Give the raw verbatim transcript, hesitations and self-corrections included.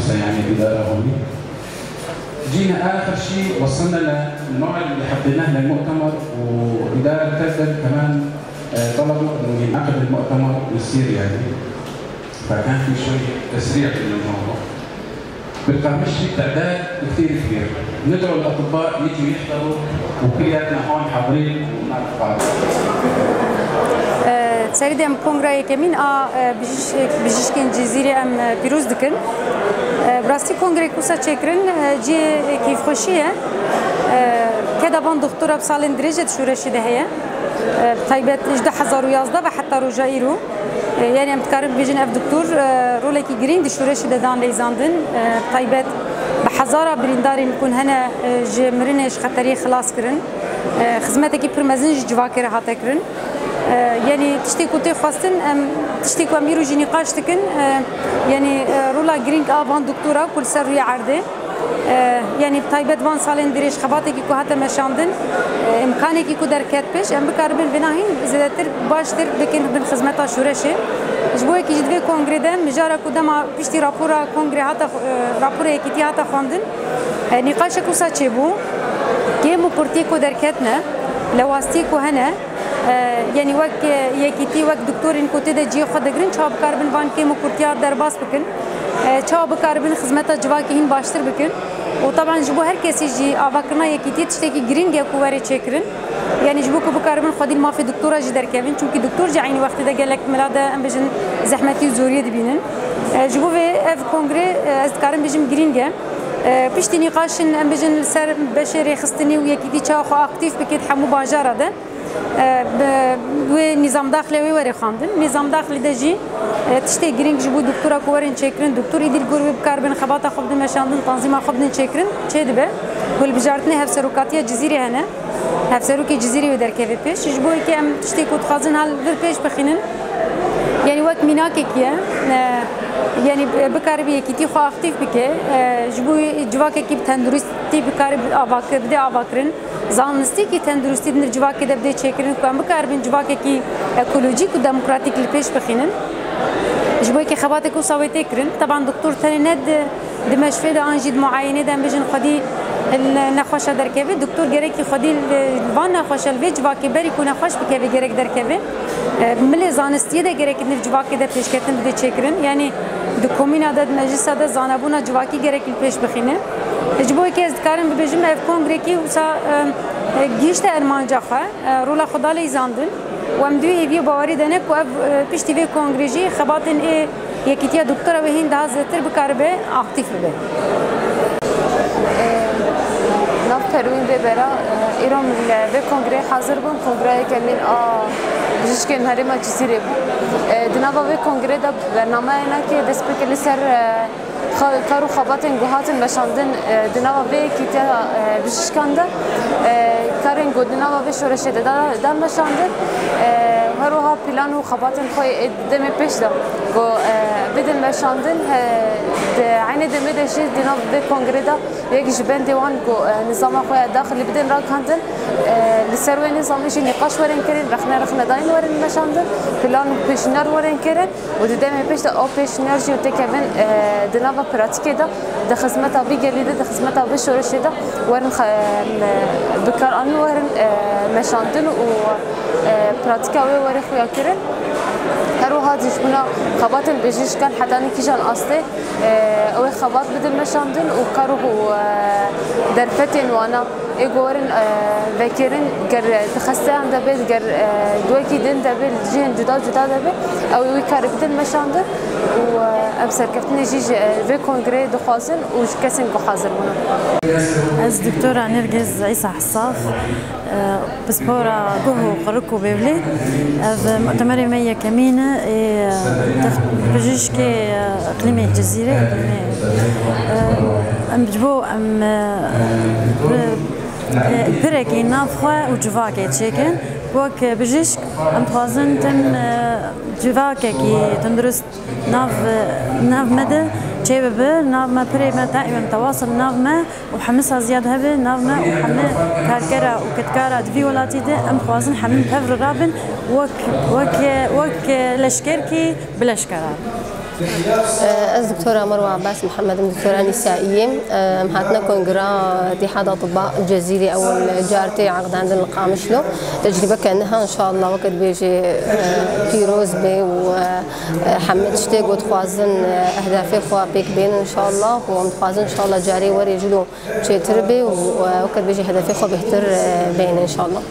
يعني الإدارة هون. جينا آخر شيء وصلنا للموعد اللي حطيناه للمؤتمر، والإدارة الكردن كمان، آه، طلبوا إنه ينعقد المؤتمر ويصير يعني، فكان في شوية تسريع في الموضوع. بتقامش في تعداد كثير كبير. ندعو الأطباء يجوا يحضروا، وكلياتنا هون حاضرين ونعرف بعض. Serî de em kongra yekemîn a, e, bijîş-, bijîşkên Cizîrê em, e, pîroz dikin. E, bi rastî kongreyek wisa çêkirin, e, cihê keyfxweşî ye. E, keda van doktora bi salên dirêj e di şoreşê de heye. E, bi taybet ji du hezar û yazdeh ve heta roja îro. E, yanî em dikarin bibêjin ev doktor, e, rolekî girîng di şoreşê de dan leyzandin. E, bi taybet bi hezara birîndarên ku hene, e, ji mirinê, ji xeteriyê xilas kirin. E, xizmetekî pir mezin ji civakê re hate kirin. E, yanî tiştê ku tê xwestin, em, tiştê ku em îro jî nîqaş dikin, e, yanî, e, rola girîng a van doktora ku li ser rûyê erdê, e, yanî bi taybet van salên dirêj xebatekî ku hate meşandin, e, îmkanekî ku derket pêş, em bikaribin vêna hîn zêdetir, baştir bikin bin xizmeta şoreşê. Ji bo yekî jî di vê kongrê de mijara ku dema piştî rapora kongrê hate xwe-, e, rapora yekîtî hate xwendin, e, nîqaşek wisa çêbû. Kêm û kurtiyê ku derketine, lewastiyê ku hene, e, yanî wek, e, yekîtî, wek doktorên ku tê de cihê xwe digirin, çawa bikaribin van kêm û kurtiya derbas bikin, e, çawa bikaribin xizmeta civakê hîn baştir bikin. Û taban ji bo her kesî jî avakirina yekîtiyê tiştekî girîng e ku were çêkirin. Yanî ji bo ku bikaribin xwedî li mafê doktora jî derkevin. Çunkî doktor jî eynî wextê de gelek mela de, em bijin, zehmetî û zoriyê dibînin. E, ji bo vê ev kongre, e, ez dikarim bijim girîng e. E, piştî nîqaşin, em bijin, li ser beşê rêxistinî û yekîtî çawa xwe aktîf bike di hemû bajara de. E, bi wê nîzamdaxilê wê were xwendin. Nîzamdaxilî de jî, e, tiştê girîng ji bo doktora ku werin çêkirin, doktor îdî li gor wê bikaribin xebata xwe bidin meşandin, tanzîma xwe bidin çêkirin, çêdibe. Hilbijartinê hevserokatiya Cizîrê hene. Hevserokê Cizîrê wê derkeve pêş. Ji bo yekê em tiştê ku dixwazin hal vir pêş bixînin. Yanî wek mînakekî ye. E, yanî bikaribe yekîtî xwe aktîf bike. E, ji bo civakekî bi tenduristî bikaribe avakir-, bide avakirin. Zanistî kî tenduristî di nav civakê de bidê çêkirin ku em bikaribin civakekî ekolojîk û demokratîk li pêş bixînin. Ji bo yekê xebatek wisa wê tê kirin. Teban doktor tenê ne di, di meşfê de an jî di muayenê de em bijin xwedî li nexweşa derkeve. Doktor gerekî xwedî li van nexweşa li vê civakê berî ku nexweş bikeve gerek derkeve. E, milê zanistiyê de gerek di nav civakê de pêşketin bidê çêkirin. Yanî di komîna de, di meclisa de zanebûna civakî gerek li pêş bixîne. Ji bo yekê ez dikarim bibêjim, ev kongrekî wisa, e, e, gihîşte ermanca xwe, e, rola xwe da leyzandin û em di wî hêviyê bawerî de ne ku ev, e, piştî vê kongrê jî xebatên ê yekîtiya doktora wê hîn daha zêdetir bikaribe aktîf bibe. Nav Perwîn Bêbera, e, îro min li vê kongreyê hazir bûm. Kongreyê yekemîn a bijîşkên herêma Cizîrê bû. E, di nava vê kongreyê de bernameyekê dest pê kir li ser, e, Xa-, kar û xebatên ku hatin meşandin, e, di nava vê yekîtiya, e, bijîşkan de, e, karên ku di nava vê şoreşê de da, da meşandin, e, her wiha plan û xebatên xwe ê di demê pêş de ku, e, bidin meşandin, e, di eynê demê de jî di nav vê kongrê de yek ji bendê wan ku, e, nîzama xwe ya daxilî bidin ragihandin, e, li ser wê nîzamê jî nîqaş werin kirin, rexne rexnedayîn werin meşandin, plan û pêşniyar werin kirin. Û di demê pêş de ew pêşniyar jî têkevin, e, di nava pratîkê de, di xizmeta vî gelî de, di xizmeta vî şoreşê de werin xe-, em, bikaranin, werin, e, meşandin û, e, pratîka wê were xuya kirin. Her wiha jî ji bona xebatên bijîşkan hetanî kîjan astê, e, ew ê xebat bidin meşandin û kar û, e, derfetên wana. Ê ku werin, e, vekirin, ger di xesteyan de bê, ger, e, di wekî din de bê, li cihên cuda cuda de bê, ew ê wî karê bidin meşandin û, e, em serkeftinê jî ji, e, vê kongreyê dixwazin û ji kesên ku hazir bûne. Ez Doktora Nêrgiz Îsa Hesaf, e, pispora guh û qirik û bêvlî. Ev mutemerê me yekemîn e, ê, text-, bijîşkê, e, îqlîmê Cizîrê, îqlîmê, e, em ji bo em, e, bi Pirekî nav xwe û civakê çêkin. Wek bijîşk em dixwazin tim, e, civakekî tundurist nav, nav me de çêbibe, nav me pirê me daîmen tewasil nav me û heme saziya de hebe nav me û heme karkera û kedkara di vî welatî de em dixwazin hemî tev re rabin wek, wek, wek leşkerkî bi leşkera. Ez Doktora Merwa Abbas Mihemed im, doktora nîsaiyê. Em hatine Kongra Îtîhad Atibba Cezîrê ewil car tê eqdandin li Qamişlo. Tecrîbeke niha înşallah weke dibêjê pîroz bê û heme tiştê ku dixwazin ehdafê xwe pêk bênin înşallah û em dixwazin înşallah carê werê jî lo çêtir bê û weke dibêjê hedefê xwe bêhtir bêne înşallah.